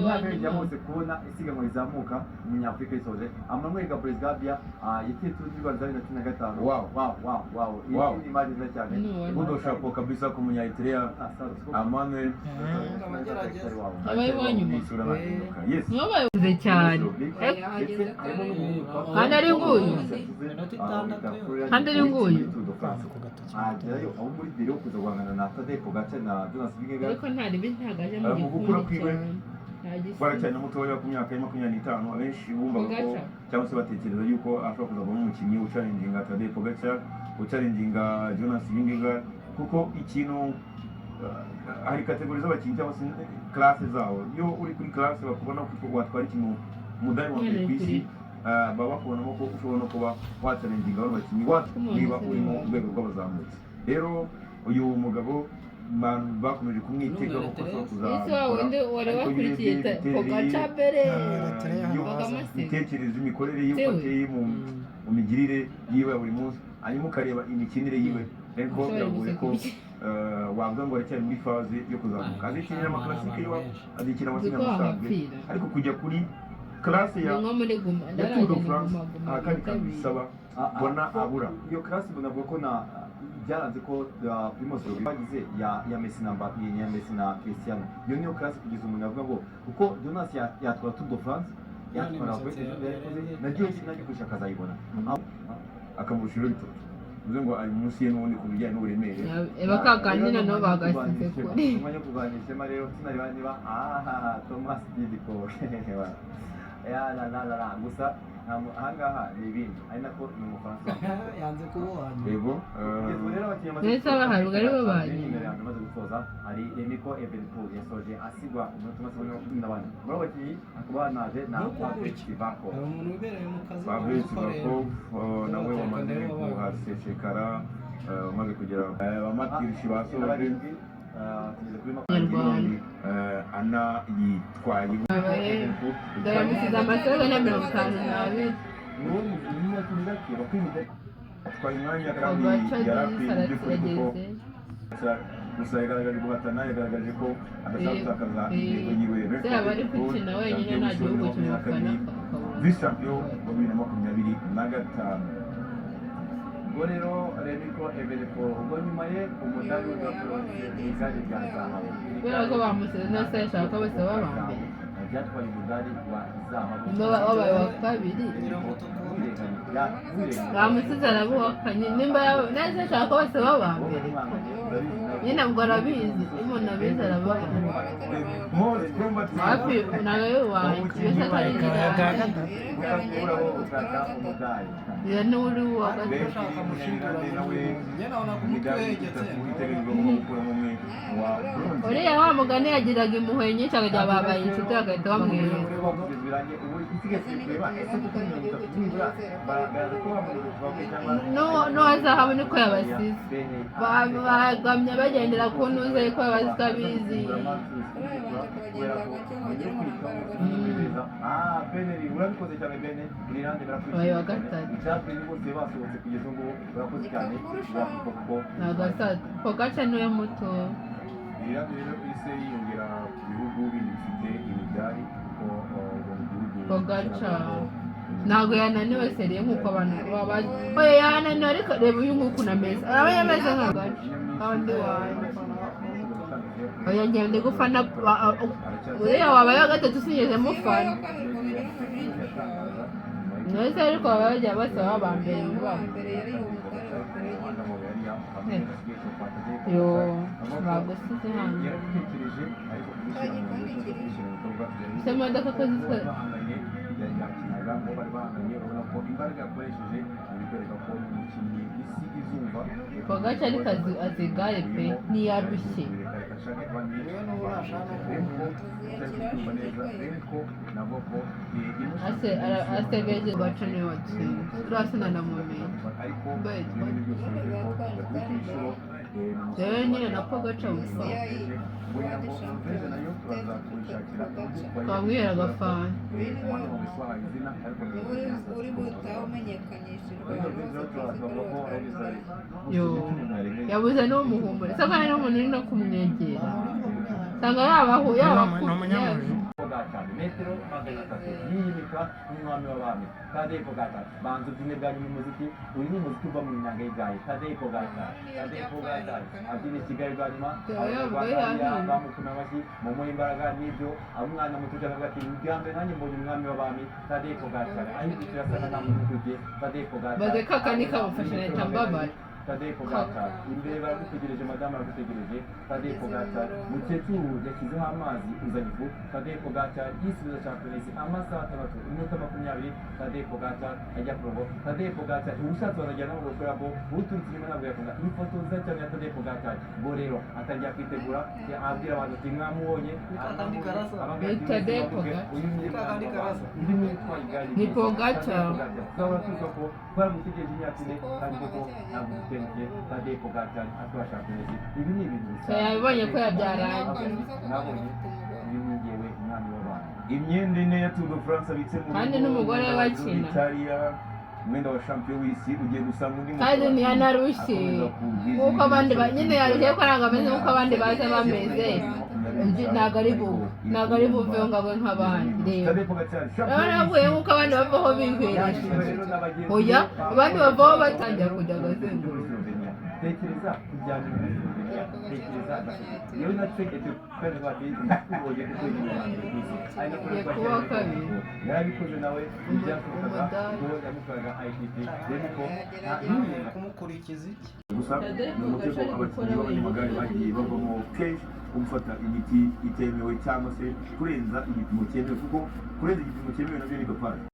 uwa Imyaka nyuma. bose kubona isiganwa rizamuka umunyafurika yisoje Emmanuel Ghebreigzabhier yatsinze Tour du Rwanda 2015. Wow. Iyi ni imari nziza cyane. Ni uwa nyuma. Coup de chapeau kabisa ku munya Eritrea Emmanuel. Abaye uwa nyuma. Isura ntahinduka. Yes. Niwe bayoboze cyane. Kandi ari nguyu. Iminota 6 yose. Kandi ari nguyu. Agerayo abo muri biro kuza guhangana na Tadej Pogacar na Jonas Vingegaard. Ariko nta ribi, ntabwo aje mu Mu gukura gikundi kwiwe, cyane. Nta gisibo. Baracyari na mutoya ku myaka ya 25, abenshi bumvaga ko Pogacar. cyangwa se batekereza yuko ashobora kuzavamo umukinnyi uchallenginga Tadej Pogacar, uchallenginga Jonas Vingegaard, kuko ikintu hari catégorie z'abakinnyi cyangwa se classe zabo. Iyo uri kuri classe bakubona ko watwara ikintu, umudari wa mbere ku isi, baba bakubonamo ko ushobora no kuba wachallenginga bano bakinnyi niba uri mu rwego rw'abazamutse. Rero uyu mugabo abantu bakomeje kumwitegaho ko ashobora Ese wa kuzakora, wundi wari ariko iyo wakurikiye urebye imiterere ye, Pogacar mbere iyo bakamusiga. imitekerereze, imikorere ye, uko Tewe. ateye mu migirire yiwe ya buri munsi, hanyuma ukareba imikinire yiwe, ariko Ushobora biragoye ko guseka. wavuga ngo aracyari muri phase yo kuzamuka. Azikinira amaclassique yiwe, azikina Uzi ko amasiganwa asanzwe, wahapfira. ariko kujya kuri classe Ni nko muri Guma, ya Tour de ndaragenda France, Guma Guma nta kandi kantu yitabiriye. bisaba mbona abura. Iyo classe mbona avuga ko na byaranze ko Primoz Roglic bagize ya Messi na Mbappé, ya Messi na Cristiano. Iyo niyo classe kugeza umuntu avuga ngo kuko Jonas yatwara Tour de France, yatwara imisatsi Vuelta, yarenze. nagiye nagiye akazayibona. Akamurusha ibiro 3, bivuze ngo ari munsi ye n'ubundi ku bijyanye n'uburemere. Bakakanyina nabo bagasize kure. Umwanya wo kurwanya ishema rero, tunareba niba ahaha Thomas Pidcock ya la la la la gusa ahangaha ni ibindi, ari nako ni Umufaransa. Yanze kuba uwa nyuma. Yego. Kugeza ubu rero abakinnyi bamaze Ndetse abahabwa aribo ba nyuma. Nimero ya mbere imaze gusoza hari Remco Evenepoel, yasoje asigwa umunota umaze 14. Muri abo bakinnyi hakaba hanaje na Nuko Pavel gutya. Sivakov. Hari umuntu wibereye mu kazi Pavel bamukorera. Sivakov nawe wamaze kuhasesekara, umaze kugera ba Matirshi basoje. Barindwi, tugeze kuri Nyarwanda. Ana yitwaye. Dore musize amasegonda 52. Atwaye umwanya kandi Pogacar yari akwiye mu by'ukuri, kuko arageze. gusa yagaragaje guhatana, yagaragaje ko adashaka gutakaza intego yiwe. Se yaba ari gukina wenyine, nta gihugu kimufana. Vice champion wa 2025. Ubwo rero Remco Evenepoel, ubwo nyuma ye umudari wa bronze mu igare rya zahabu. Kubera ko bamusize nose yashaka ko bose baba aba mbere. Byatwaye umudari wa zahabu. Nyuma wabaye uwa kabiri. Bamusize araba uwa kane nimba neza ashaka ko bose baba aba mbere. Nyine ubwo arabizi, iyo umuntu abizi araba Most combative. Hafi ntabwo ari uwanjye mbese atari Aka nyine. Ukakuraho ukaka umudari. Iyo ni uri uwa gatatu. Benshi Munyamirande nawe Njye nabonaga umutwe imidari wegetse. 3 iteganijwe ko gukuramo umwe wa bronze. Uriya wa mugani yagiraga impuhwe nyinshi, akajya babaye inshuti bagahita bamwereka. Kugeza birangiye, ubu isigaye kureba ese kuko 30 nibura baraza kuba 30 bavuye cyangwa N'uwa zahabu niko yabasize. Bagamye bagendera ku ntuze ko yabazi ko abizi. Ah, Beneri urabikoze cyane, Bene Irlande. Abaye wa gatatu. Icyapeni bose basohotse kugeza ubu, urakoze cyane kuko Ni agasata. Pogacar niwe muto. Irlande rero ise yiyongera ku bihugu bindi bifite imidari, kuko ngo mu gihugu Pogacar ntabwo yananiwe sérieux nk'uko abantu baba. Oya, yananiwe, ariko reba uyu nguyu ukuntu ameze, araba yameze nka gaca kandi wanjye. Oya, ngende gufana uriya wabaye wa gatatu, sinigeze mufana nose, ariko baba bagiye bose baba aba mbere bibaho. Yo bagusize hano. Yarabitekereje, ariko kubishyira mu ngiro, kubishyira mu bikorwa. Ese imodoka ko zitwa Bahanganye yakinaga ngo bari bahanganye, urabona ko imbaraga yakoresheje biri kwereka ko ni umukinnyi isi izumva. Pogacar ariko azi igare pe, ntiyarushye. Asebeje Pogacar niwe watsinze, uriya sinanamumenye. Ariko Mbaye ibintu byose biri ko yakubita inshuro. Rero nyine na Pogacar gusa twamwihera agafana. Uri butaha umenyekanishijwe ahantu hose ku isi ko ari wowe watwaye igare. Yo, yabuze n'umuhumura, usanga hari n'umuntu uri no kumwegera, usanga yabahu Ni yaba umunyamuji. Pogacar, metero 300 yiyimika nk'umwami w'abami. Tadej Pogacar, banza ubyine bwa nyuma. Umuziki uyu ni umuziki uva mu inanga y'igare. Tadej Pogacar, Tadej Pogacar abyina Kigali bwa nyuma. Theo Abanyarwanda yavuye hariya yahiye. bamukomeye amashyi, mumuhe imbaraga. Nibyo, abo umwana muto cyane avuga ati: "Bwa mbere nanjye mbonye umwami w'abami." Tadej Pogacar ahindukira asa nka nta muntu ukurikiye Tadej Pogacar. Baze kaka nikamufasha nahita mbabara. Tadej Pogacar imbere baragutegereje, madamu aragutegereje. Tadej Pogacar, mukecuru yashyizeho amazi, uzanye ifu. Tadej Pogacar yisubiza Champions, amasaha 6 iminota 20. Tadej Pogacar ajya ku rugo. Tadej Pogacar ubushatse wanajyana n'amaguru kubera ko uturutse inyuma ntabwo yakunda. Ifoto nziza cyane ya Tadej Pogacar. Ubwo rero atangira kwitegura, abwira abantu ati: "Mwamubonye?" Kakandi karasa. Ababwira ati: Ni Tadej "Mwese Pogacar. uyu ni Kakandi karasa. undi ni utwaye igare." Ni Pogacar. Tuzahora tuvuga ko twaramutegereje imyaka 4, kandi koko ntabwo dutengushye. Tadej Pogacar atwara Champions. Ibi ni ibintu bisanzwe. Yabibonye ko yabyarangiye. Mwabonye, uyu ni ngewe umwami w'abantu. Imyenda ine ya Tour de France abitse mu Kandi rugo, n'umugore umwenda we wa Giro akina. d'Italia, umwenda wa champion w'isi ugiye gusanga undi Kandi mugabo ntiyanarushye akomeza kubwiza nk'uko abandi nyine yarushye ko ntabwo ameze nk'uko abandi baza bameze. Ntabwo ari buveho ngo abe nk'abandi. Reba, Tadej Pogacar, champion urabona w'isi. avuye nk'uko abandi bavaho bihwereje. Oya, abandi bavaho batangira kujya agazenguruka. Tekereza kujyana muri Slovenia, tekereza yewe na Trek kandi bati ndakubonye kuko uri uwa mbere ku isi, ari nako Ngiye kuba wa kabiri. Yarabikoze nawe ibyashobokaga Umudari. ubwo yamutwaraga ITT rero ko Kumukurikiza iki? Gusa Tadej ni umutego Pogacar ari abakinnyi gukora b'abanyamagare wenyine. bagiye bavamo kenshi wo gufata imiti itemewe cyangwa se kurenza igipimo cyemewe, kuko kurenza igipimo cyemewe nabyo ni dopage.